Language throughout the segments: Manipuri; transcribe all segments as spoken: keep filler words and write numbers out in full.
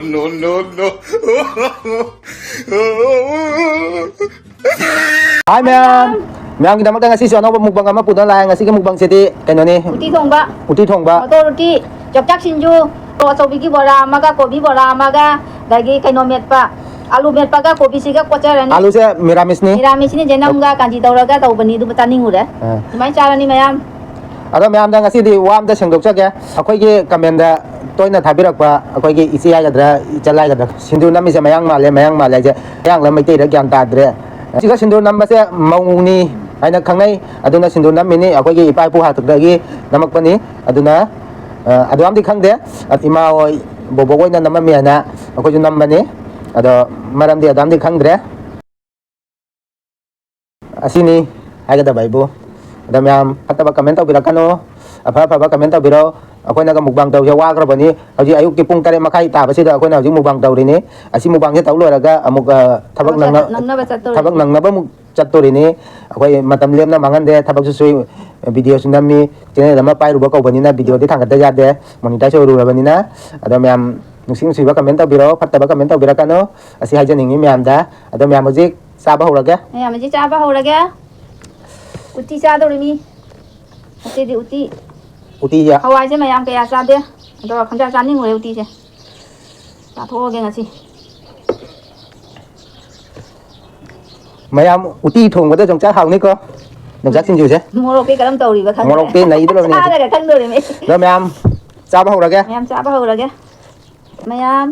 No, no, no. Hi, ꯃꯌꯥꯝ꯫ ꯃꯌꯥꯝꯒꯤꯗꯃꯛꯇ ꯉꯁꯤꯁꯨ ꯑꯅꯧꯕ mukbang ꯑꯃ ꯄꯨꯗꯨꯅ ꯂꯥꯛꯑꯦ꯫ ꯉꯁꯤꯒꯤ mukbangꯁꯤꯗꯤ ꯀꯩꯅꯣꯅꯤ꯫ ꯎꯇꯤ ꯊꯣꯡꯕ꯫ ꯎꯇꯤ ꯊꯣꯡꯕ꯫ ꯃꯣꯇꯣꯔ ꯎꯇꯤ, ꯌꯣꯡꯆꯥꯛ ꯁꯤꯡꯖꯨ, ꯃꯣꯔꯣꯛ ꯑꯆꯧꯕꯤꯒꯤ ꯕꯣꯔꯥ ꯑꯃꯒ, ꯀꯣꯕꯤ ꯕꯣꯔꯥ ꯑꯃꯒ, ꯑꯗꯒꯤ ꯀꯩꯅꯣ ꯃꯦꯠꯄ, ꯑꯂꯨ ꯃꯦꯠꯄꯒ ꯀꯣꯕꯤꯁꯤꯒ ꯀꯣꯠꯆꯔꯅꯤ꯫ ꯑꯂꯨꯁꯦ ꯃꯤꯔꯥꯃꯤꯁꯅꯤ꯫ ꯃꯤꯔꯥꯃꯤꯁꯅꯤ, ꯖꯦꯅꯝꯒ ꯀꯥꯟꯆꯤ ꯇꯧꯔꯒ ꯇꯧꯕꯅꯤ, ꯑꯗꯨꯕꯨ ꯆꯥꯅꯤꯡꯉꯨꯔꯦ꯫ ꯑꯥ꯫ ꯑꯗꯨꯃꯥꯏꯅ ꯆꯥꯔꯅꯤ ꯃꯌꯥꯝ꯫ ꯑꯗꯣ ꯃꯌꯥꯝꯗ ꯉꯁꯤꯗꯤ ꯋꯥ ꯑꯝꯇ ꯁꯦꯡꯗꯣꯛꯆꯒꯦ꯫ ꯑꯩꯈꯣꯏꯒꯤ commentꯗ ꯇꯣꯏꯅ ꯊꯥꯕꯤꯔꯛꯄ ꯑꯩꯈꯣꯏꯒꯤ ꯏꯆꯦ ꯍꯥꯏꯒꯗ꯭ꯔꯥ, ꯏꯆꯜ ꯍꯥꯏꯒꯗ꯭ꯔꯥ, ꯁꯤꯟꯗꯨꯔ ꯅꯝꯃꯤꯁꯦ ꯃꯌꯥꯡ ꯃꯥꯜꯂꯦ, ꯃꯌꯥꯡ ꯃꯥꯜꯂꯦ ꯍꯥꯏꯁꯦ ꯃꯌꯥꯡꯂ ꯃꯩꯇꯩꯔ ꯒ꯭ꯌꯥꯟ ꯇꯥꯗ꯭ꯔꯦ꯫ ꯁꯤꯒ ꯁꯤꯟꯗꯨꯔ ꯅꯝꯕꯁꯦ ꯃꯧꯅꯤ ꯍꯥꯏꯅ ꯈꯪꯅꯩ꯫ ꯑꯗꯨꯅ ꯁꯤꯟꯗꯨꯔ ꯅꯝꯃꯤꯅꯤ, ꯑꯩꯈꯣꯏꯒꯤ ꯏꯄꯥ ꯏꯄꯨ ꯍꯥꯛꯇꯛꯇꯒꯤ ꯅꯝꯃꯛꯄꯅꯤ꯫ ꯑꯗꯨꯅ, ꯑ, ꯑꯗꯨ ꯌꯥꯝꯗꯤ ꯈꯪꯗꯦ꯫ ꯏꯃꯥ ꯍꯣꯏ, ꯕꯣꯕꯣꯛ ꯍꯣꯏꯅ ꯅꯝꯃꯝꯃꯤ ꯍꯥꯏꯅ ꯑꯩꯈꯣꯏꯁꯨ ꯅꯝꯕꯅꯤ꯫ ꯑꯗꯣ ꯃꯔꯝꯗꯤ ꯑꯗꯨ ꯌꯥꯝꯗꯤ ꯈꯪꯗ꯭ꯔꯦ꯫ ꯑꯁꯤꯅꯤ ꯍꯥꯏꯒꯗꯕ ꯑꯩꯕꯨ꯫ ꯑꯗꯣ ꯃꯌꯥꯝ ꯐꯠꯇꯕ comment ꯇꯧꯕꯤꯔꯛꯀꯅꯨ, ꯑꯐ ꯑꯐꯕ comment ꯇꯧꯕꯤꯔꯣ꯫ ꯑꯩꯈꯣꯏꯅꯒ mukbang ꯇꯧꯕꯁꯦ ꯋꯥꯈ꯭ꯔꯕꯅꯤ꯫ ꯍꯧꯖꯤꯛ ꯑꯌꯨꯛꯀꯤ ꯄꯨꯡ ꯇꯔꯦꯠ ꯃꯈꯥꯏ ꯇꯥꯕꯁꯤꯗ ꯑꯩꯈꯣꯏꯅ ꯍꯧꯖꯤꯛ mukbang ꯇꯧꯔꯤꯅꯤ꯫ ꯑꯁꯤ mukbangꯁꯦ ꯇꯧ ꯂꯣꯏꯔꯒ ꯑꯃꯨꯛ, ꯑ, ꯊꯕꯛ ꯊꯕꯛ ꯅꯪꯅ-, ꯆꯠ-, ꯅꯪꯅꯕ ꯆꯠꯇꯧꯔꯤꯅꯤ꯫ ꯊꯕꯛ ꯅꯪꯅꯕ ꯑꯃꯨꯛ ꯆꯠꯇꯣꯔꯤꯅꯤ꯫ ꯑꯩꯈꯣꯏ ꯃꯇꯝ ꯂꯦꯝꯅ ꯃꯥꯡꯍꯟꯗꯦ, ꯊꯕꯛꯁꯨ ꯁꯨꯏ, videoꯁꯨ ꯅꯝꯃꯤ, channel ꯑꯃ ꯄꯥꯏꯔꯨꯕ ꯀꯧꯕꯅꯤꯅ videoꯗꯤ ꯊꯥꯡꯒꯠꯇ ꯌꯥꯗꯦ, monetize ꯑꯣꯏꯔꯨꯔꯕꯅꯤꯅ꯫ ꯑꯗꯣ ꯃꯌꯥꯝ ꯅꯨꯡꯁꯤ ꯅꯨꯡꯁꯤꯕ comment ꯇꯧꯕꯤꯔꯣ, ꯐꯠꯇꯕ comment ꯇꯧꯕꯤꯔꯛꯀꯅꯨ꯫ ꯑꯁꯤ ꯍꯥꯏꯖꯅꯤꯡꯉꯤ ꯃꯌꯥꯝꯗ꯫ ꯑꯗꯣ ꯃꯌꯥꯝ ꯍꯧꯖꯤꯛ ꯆꯥꯕ ꯍꯧꯔꯒꯦ꯫ ꯃꯌꯥꯝ ꯍꯧꯖꯤꯛ ꯆꯥꯕ ꯍꯧꯔꯒꯦ꯫ ꯎꯇꯤ ꯆꯥꯗꯧꯔꯤꯃꯤ꯫ ꯉꯁꯤꯗꯤ ꯎꯇꯤ꯫ ꯎꯇꯤꯁꯦ꯫ ꯍꯋꯥꯏꯁꯦ ꯃꯌꯥꯝ ꯀꯌꯥ ꯆꯥꯗꯦ꯫ ꯑꯗꯣ ꯈꯪꯆꯥ ꯆꯥꯅꯤꯡꯉꯨꯔꯦ ꯎꯇꯤꯁꯦ꯫ ꯆꯥꯊꯣꯛꯑꯒꯦ ꯉꯁꯤ꯫ ꯃꯌꯥꯝ ꯎꯇꯤ ꯊꯣꯡꯕꯗ ꯌꯣꯡꯆꯥꯛ ꯍꯥꯎꯅꯤꯀꯣ꯫ ꯌꯣꯡꯆꯥꯛ ꯁꯤꯡꯖꯨꯁꯦ꯫ ꯃꯣꯔꯣꯛꯇꯤ ꯀꯔꯝ ꯇꯧꯔꯤꯕ ꯈꯪꯗ꯭ꯔꯦ꯫ ꯃꯣꯔꯣꯛꯇꯤ ꯅꯩꯗ꯭ꯔꯕꯅꯦ ꯍꯧꯖꯤꯛ꯫ ꯆꯥꯔꯒ ꯈꯪꯗꯣꯔꯤꯃꯤ꯫ ꯑꯗꯣ ꯃꯌꯥꯝ ꯆꯥꯕ ꯍꯧꯔꯒꯦ꯫ ꯃꯌꯥꯝ ꯆꯥꯕ ꯍꯧꯔꯒꯦ꯫ ꯃꯌꯥꯝ꯫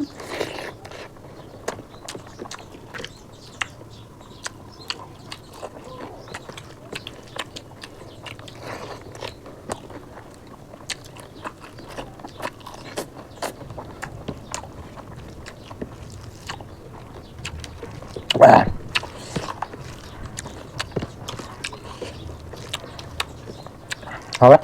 ꯍꯥꯎꯔꯦ꯫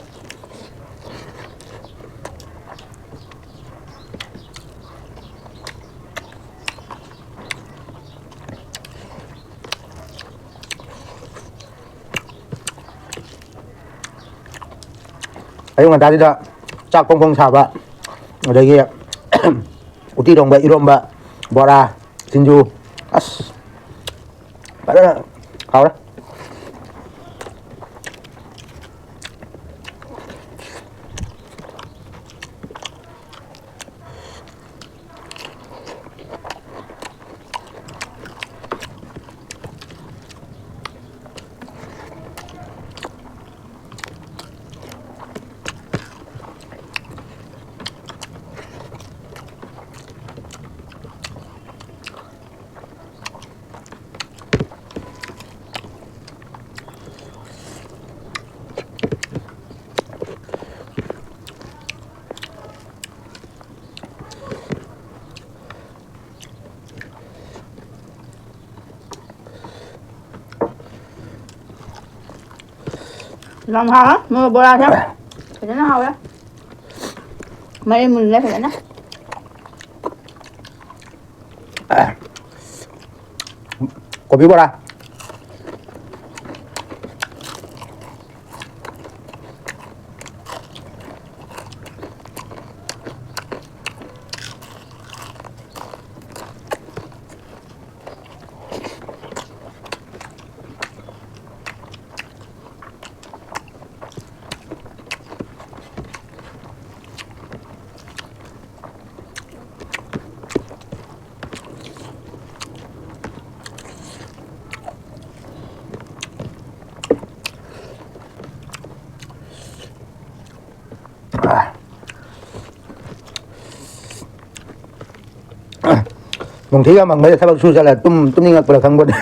ꯑꯌꯨꯛ ꯉꯟꯇꯥꯁꯤꯗ ꯆꯥꯛ ꯐꯣꯡ ꯐꯣꯡ ꯁꯥꯕ, ꯑꯗꯒꯤ ꯎꯇꯤ ꯊꯣꯡꯕ, ꯏꯔꯣꯝꯕ, ꯕꯣꯔꯥ, ꯁꯤꯡꯖꯨ꯫ ꯑꯁ, ꯐꯖꯅ ꯍꯥꯎꯔꯦ꯫ ꯌꯥꯝ ꯍꯥꯎꯋꯦ, ꯃꯣꯔꯣꯛ ꯕꯣꯔꯥꯁꯦ ꯐꯖꯅ ꯍꯥꯎꯋꯦ, ꯃꯔꯤ ꯃꯨꯜꯂꯦ ꯐꯖꯅ꯫ ꯀꯣꯕꯤ ꯕꯣꯔꯥ꯫ ꯅꯨꯡꯊꯤꯜꯒ ꯃꯪꯕꯁꯤꯗ ꯊꯕꯛ ꯁꯨ ꯆꯠꯂ ꯇꯨꯝ, ꯇꯨꯝꯅꯤꯡꯉꯛꯄ꯭ꯔꯥ ꯈꯪꯄꯣꯠꯇꯦ꯫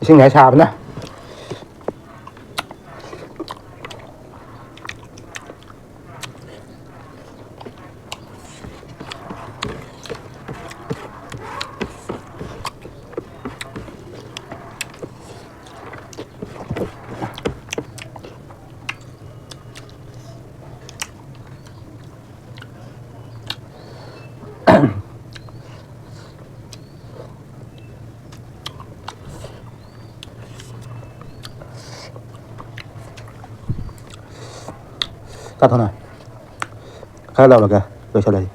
ꯏꯁꯤꯡ ꯍꯦꯛ ꯁꯥꯕꯅ꯫ ꯆꯥꯊꯣꯛꯅ ꯈꯔ ꯂꯧꯔꯒ ꯂꯣꯏꯁꯤꯜꯂꯁꯤ꯫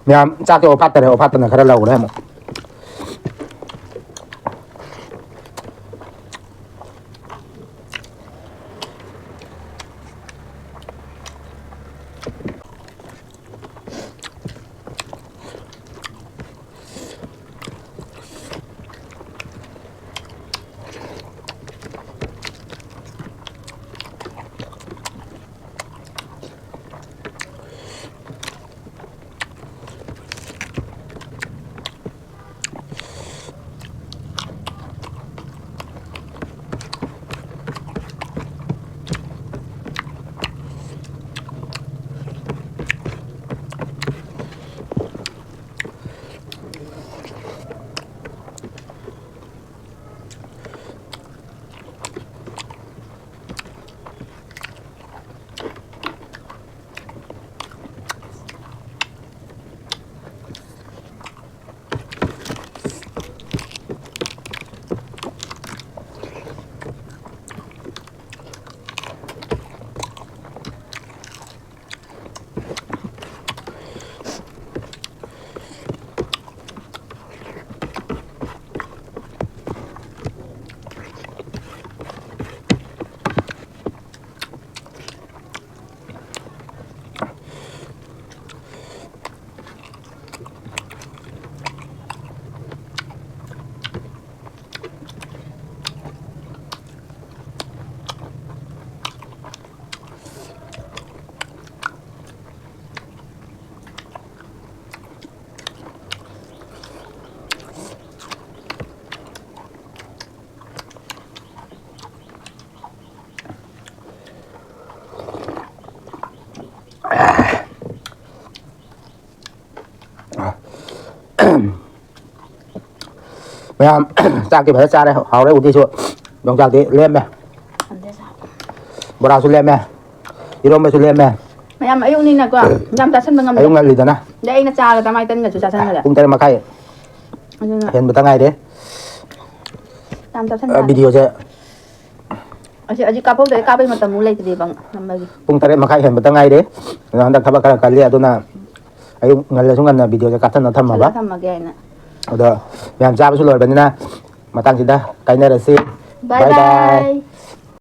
ꯃꯌꯥꯝ ꯆꯥꯛꯇꯤ ꯑꯣ ꯐꯥꯠꯇꯔꯦ, ꯑꯣ ꯐꯥꯠꯇꯅ ꯈꯔ ꯂꯧꯔꯦ ꯑꯃꯨꯛ꯫ ꯃꯌꯥꯝ ꯆꯥꯛꯇꯤ ꯐꯖ ꯆꯥꯔꯦ, ꯍꯥꯎꯔꯦ꯫ ꯎꯇꯤꯁꯨ ꯌꯣꯡꯆꯥꯛꯇꯤ ꯂꯦꯝꯃꯦ꯫ ꯕꯣꯔꯥꯁꯨ ꯂꯦꯝꯃꯦ, ꯏꯔꯣꯝꯕꯁꯨ ꯂꯦꯝꯃꯦ꯫ ꯃꯌꯥꯝ ꯑꯌꯨꯛꯅꯤꯅꯀꯣ ꯌꯥꯝ ꯆꯥꯁꯟꯕ ꯉꯝꯗꯦ꯫ ꯑꯌꯨꯛ ꯉꯜꯂꯤꯗꯅ꯫ ꯑꯗꯩ ꯑꯩꯅ ꯆꯥꯒ ꯀꯃꯥꯏꯅ ꯇꯟꯒꯁꯨ ꯆꯥꯁꯟꯈ꯭ꯔꯦ꯫ ꯄꯨꯡ ꯇꯔꯦꯠ ꯃꯈꯥꯏ ꯑꯗꯨꯅ ꯍꯦꯟꯕꯇ ꯉꯥꯏꯔꯦ꯫ ꯌꯥꯝ ꯆꯥꯁꯟ ꯑ, ꯇꯥꯔꯦ꯫ ꯚꯤꯗꯤꯑꯣꯁꯦ ꯑꯁꯤ ꯍꯧꯖꯤꯛ ꯀꯥꯞꯍꯧꯗ꯭ꯔꯗꯤ ꯀꯥꯞꯄꯩ ꯃꯇꯝꯃꯨꯛ ꯂꯩꯇ꯭ꯔꯦꯕ ꯅꯝꯕꯒꯤ꯫ ꯄꯨꯡ ꯇꯔꯦꯠ ꯃꯈꯥꯏ ꯍꯦꯟꯕꯇ ꯉꯥꯏꯔꯦ꯫ ꯑꯗꯣ ꯍꯟꯗꯛ ꯊꯕꯛ ꯈꯔ ꯀꯜꯂꯤ, ꯑꯗꯨꯅ ꯑꯌꯨꯛ ꯉꯜꯂꯁꯨ ꯉꯟꯅ ꯚꯤꯗꯤꯑꯣꯁꯦ ꯀꯥꯞꯊꯠꯅ ꯊꯝꯃꯕ꯫ ꯊꯝꯃꯒꯦ ꯍꯥꯏꯅ꯫ ꯑꯗꯣ ꯃꯌꯥꯝ ꯆꯥꯕꯁꯨ ꯂꯣꯏꯔꯕꯅꯤꯅ ꯃꯇꯥꯡꯁꯤꯗ ꯀꯥꯏꯅꯔꯁꯤ꯫ Bye bye.